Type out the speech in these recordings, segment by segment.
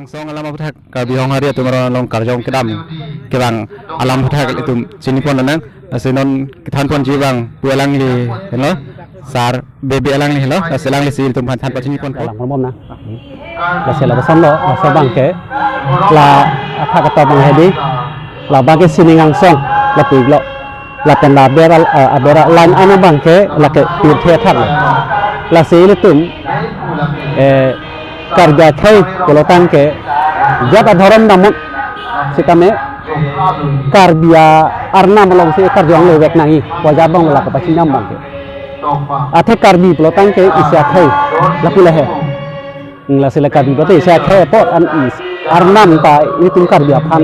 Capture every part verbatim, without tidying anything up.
Song alam aphuthak Karbi Honghari atum aron along karjong kedam kevang alam aphuthak ilitum chinipon nang. Lasi non kethanponji abang pu alangli helo, Sar Bebe alangli helo, lasi alanglisi ilitum aphan than pachiniponpo. Alang hormon na. Lasi labangso lo, laso abangke la athak ato abang hedi. Labangke sining angsong lapu-iklo. Lapen la aber al-, eh, aber alang an abangke lake pirthe athak lo. Lasi ilitum, eh, Karbi akhei pulotangke jat adhorom damnon sitame Karbi arnam alongsi karjong levek nangji pu ajat abang lake pachini abangke. Athe Karbi pulotangke isi akhei lapu le he. Lasi le Karbi pute isi akhei apot an isi arnam ta ilitum Karbi aphan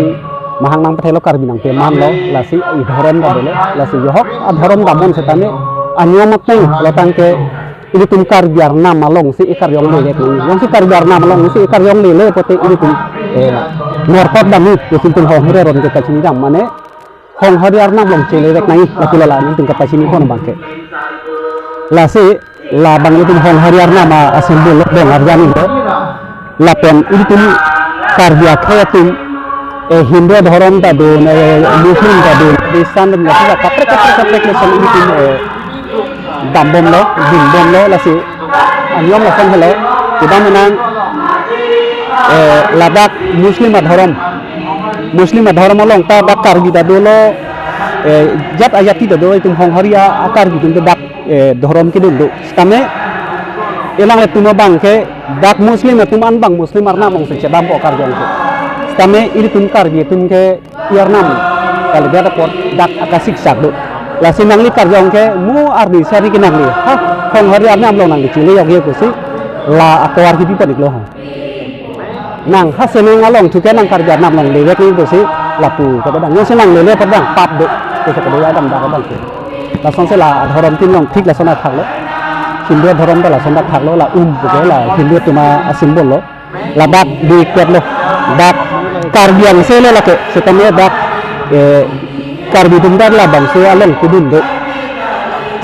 mahang nangpathelo, Karbi nangpemanlo, lasi idhorom ta dolo, lasi johok adhorom damnon sitame anyo mateng pulotangke ilitum Karbi arnam alongsi ikarjong levek nangji. Jongsi Karbi arnam alongsi ikarjong lele pote ilitum, eh, norkot damji, ilitum Honghari aron ke kachini dam mane Honghari arnam along chelevek nangji, lapu lala ilitum kapachinipon abangke. Lasi labang ilitum Honghari arnam a-symbol lo, dong arjani lo. Lapen ilitum Karbi akhei atum, eh, Hindu adhorom ta dun, eh, Muslim ta dun, Christian dun, lasi kaprek kaprek kaprek lason ilitum, eh, dambomlo, dinbomlo, lasi aniyom lason helo, kedam nang, eh, ladak Muslim adhorom, Muslim adhorom along ta dak Karbi ta dolo, eh, jat ajati ta do, itum Honghari a-Karbi atum ta dak, eh, dhorom kedun do. Sitame ilang le atum abangke dak Muslim atum an abang Muslim arnam alongsi chedampo karjong ke. Sitame ilitum Karbi atum ke i arnam kalidet apot dak akasiksak do. Lasi nangli karjong ke mo arni sari ke nangli, ha, Honghari arnam along nangli chele yokye pusi la atovar kipi panik lo ho. Nang ha seneng along thu ke nang Karbi arnam along levek nangji pusi lapu kepadang. Jongsi nang lele padang pap do. Pusi kedo adam dak abangke. Lasonsi la adhorom tin along thik lason athak lo. Hindu adhorom ta lason athak lo, la um puke la Hindu atum a-symbol lo. Ladak di kwet lo. Dak Karbi angse le lake. Sitame dak, eh, Karbi atum ta labangso along kedun do.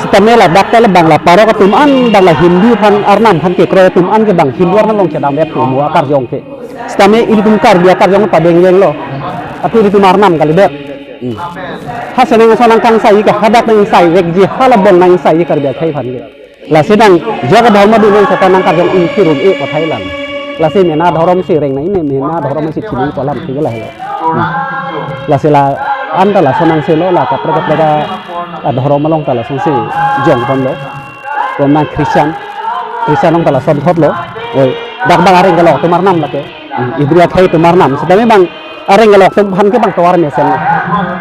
Sitame ladak ta labang la parok atum an, bang la Hindu aphan arnam aphan kekroi atum an ke bang Hindu arnam along chedamvek pu mo akarjong ke. Sitame ilitum Karbi akarjong padengdeng lo. Atu ilitum arnam kalidet. Hmm. Ha seneng ason nangkangsai ke hadak nangsaivekji, ha labang nangsaiji Karbi akhei aphan ke. Lasi nang jaga dhorom dunnon seta nang karjong ingkirun e pathai lang. Lasi mena dhorom si reng nang, ini mena dhorom si chini kolam tiga lah lo. Hmm. Lasi la anta lason angse lo, la kaprek kaprek adhorom along ta lasonsi jongponlo. Pen nang Christian, Christian along ta lason thotlo. Oi, dak bang areng kelok atum arnam lake. Hmm, Ibri akhei atum arnam. Sitame bang areng kelok atum aphan ke bang tovar mesen.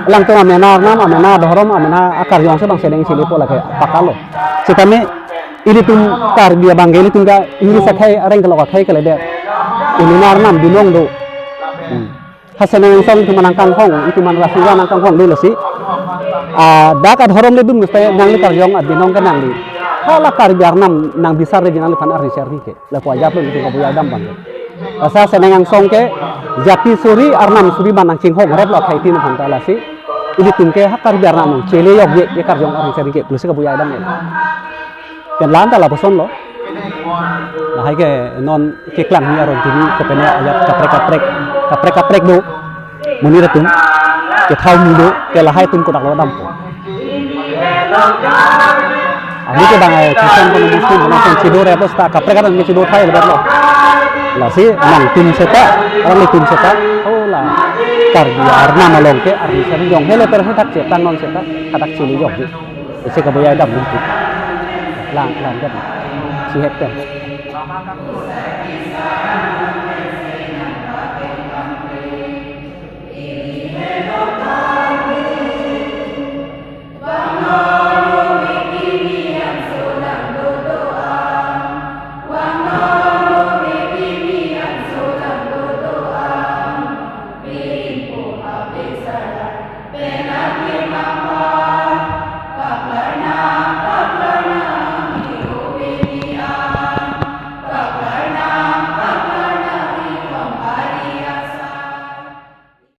Alangtum amena arnam, amena dhorom, amena akarjong si bang sedeng chelepo lake pakalo. Sitame ilitum Karbi abang ke ilitum ke English akhei areng kelok akhei kalidet. Amena arnam binong do. Hmm. Ha seneng angsong itum nangkanghong, itum an rasura nangkanghong do lasi. Ah, dak adhorom le dun muste nangli karjong abinong ke nangli. Hala Karbi arnam nang bisar le jinang le phan arni seri ke. Lapu ajat lo ilitum kabui adam abang. Lasi ha seneng angsong ke jati suri arnam suri bang nangchinghong rep lo akhei tin aphan ta lasi. Ilitum ke ha Karbi arnam along chele yokye, ye karjong arni seri ke pusi kabui adam lo. Pen la anta lapuson lo. Lahai ke non keklang ni aron tini kopene ajat kaprek kaprek, kaprek kaprek do. Monit atum kethau mudo ke lahai atum kodak lo dampo. Ami ke bang, eh, Christian kono Muslim kono kon chido re bos ta kaprek atum ke chido thai lebat lo. Lasi nangtum seta, arnam atum seta, oh la Karbi arnam along ke arni seri jong hele per hadak chetangnon seta, hadak chele jong. Isi kabui adam mungkin. Lang, lang kan. Si hekten.